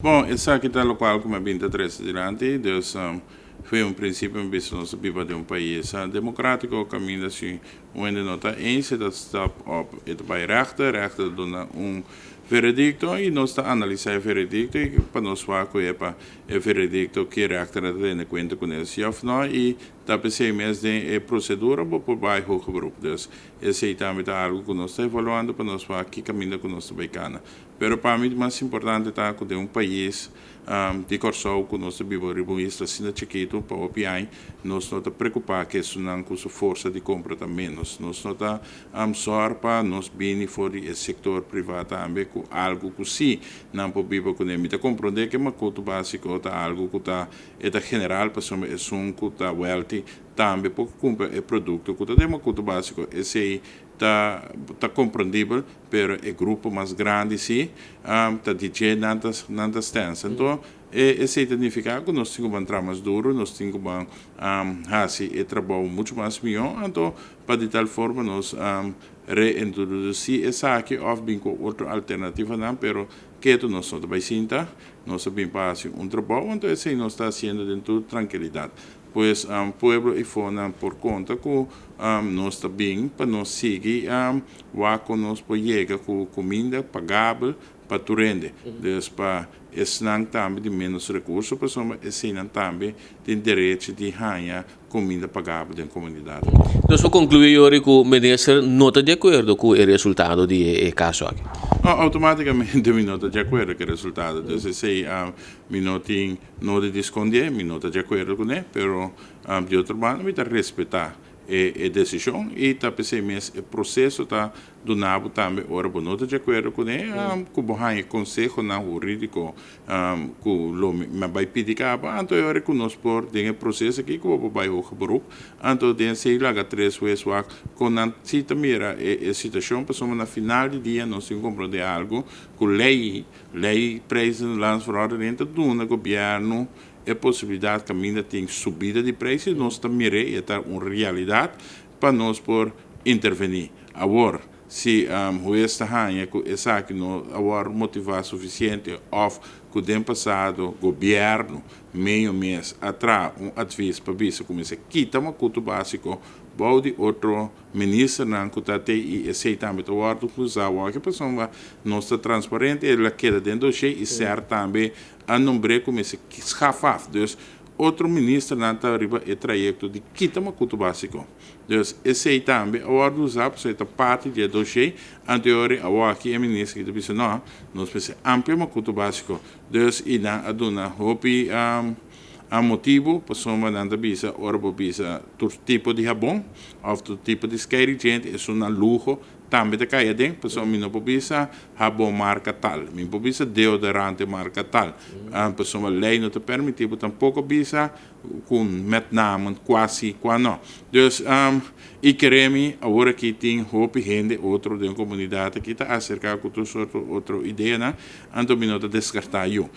Bon, esaki ta loke ku mi a bin ta trese dilanti. Dus for di un prinsipio mi bisa nos ta biba den un pais demokrátiko, kaminda si un hende no ta eens, e ta stap op, e ta bai rechter, rechter ta duna un veredikto i nos ta analisá e veredikto i pa nos wak ku e pa e veredikto ku e rechter a tene kuenta kuné si òf no i ta p'esei mes den e prosedura bo por bai hoger beroep. Dus esei tambe ta algu ku nos ta evaluando pa nos wak ki kaminda ku nos ta bai kana. Pero pa mi mas importante ta ku den un pais di Kòrsou ku nos ta biba riba un isla asina chikitu pa hopi aña, nos no ta preokupá ku esunnan ku su forsa di kompra ta ménos. Nos no ta sòr pa nos bini for di e sektor privá tambe ku algu ku sí nan por biba kuné. Mi ta komprondé ku e makutu básiko ta algu ku ta e ta general pasobra esun ku ta wèlti tambe por kumpra e produkto ku ta den makutu básiko. Esei ta komprendibel, pero e grupo mas grandi sí ta di dje nan ta stens. Anto, esei ta nifiká ku nos tin ku traha mas duru, nos tin ku hasi e trabou muchu mas mihó, anto pa di tal forma nos reintrodusí esaki òf bin ku otro alternativanan, pero ketu nos no ta bai sinta, nos a bin pa hasi un trabou, anto esei nos ta hasiendo den trankilidat. Pues pueblo eifonan por konta ku nos ta bin pa nos sigui wak ku nos por yega ku kuminda pagabel pa tur hende. Dus pa esnan tambe di ménos rekurso, pasobra esnan tambe tin derecho di haña kuminda pagabel den komunidat. Nos por konkluí, Yori, ku minister no ta di akuerdo ku e resultado di e kaso aki. No, outomátikamente mi no ta di akuerdo ku e resultado. Dus esei mi no tin nodi di skonde, mi no ta di akuerdo kuné, pero di otro banda mi ta respetá e desishon i ta p'esei mes e proseso ta duna bo tambe ora bo no ta di akuerdo kuné, ku bo haña konsehonan hurídiko ku lo mi bai pidi kaba, anto e ora ku nos por den e proseso aki ku bo bai hoger beroep, anto den esei laga tres hues wak kon nan si ta mira e situashon, pasobra na final di dia nos tin ku komprondé algu ku lei prijzen landsverordening ta duna gobièrnu e posibilidat kaminda tin subida di preis, nos ta mira e ta un realidat pa nos por intervení. Awor, si hues ta haña ku esaki no a motivá sufisiente òf ku den pasado gobièrnu medio mes a traha un advies pa bisa kuminsá kita makutu básiko bou di otro ministernan ku ta te i esei tambe ta wòrdu usá, wak pasobra nos ta transparente, el a keda den dossier i SER tambe a nombr'é kuminsá schaf af. Dus otro ministernan ta riba e trayekto di kita makutu básiko. Dus esei tambe a wòrdu usá, pasobra ta parti di e dossier anterior. Awor aki e minister ta bisa no, nos mester amplia makutu básiko. Dus i nan a duna hopi a motibu, pasobra nan ta bisa ora bo bisa tur tipo di habon òf tur tipo di skeiri djente, esun na luho tambe ta kai aden, pasobra mi no por bisa habon marka tal, mi por bisa deodorante marka tal, pasobra lei no ta permití bo tampoko bisa ku met name kua si kua no. Dus i kere mi awor aki tin hopi hende otro den komunidat aki ta aserká ku tur sorto otro ideanan, anto mi no ta deskartá yu.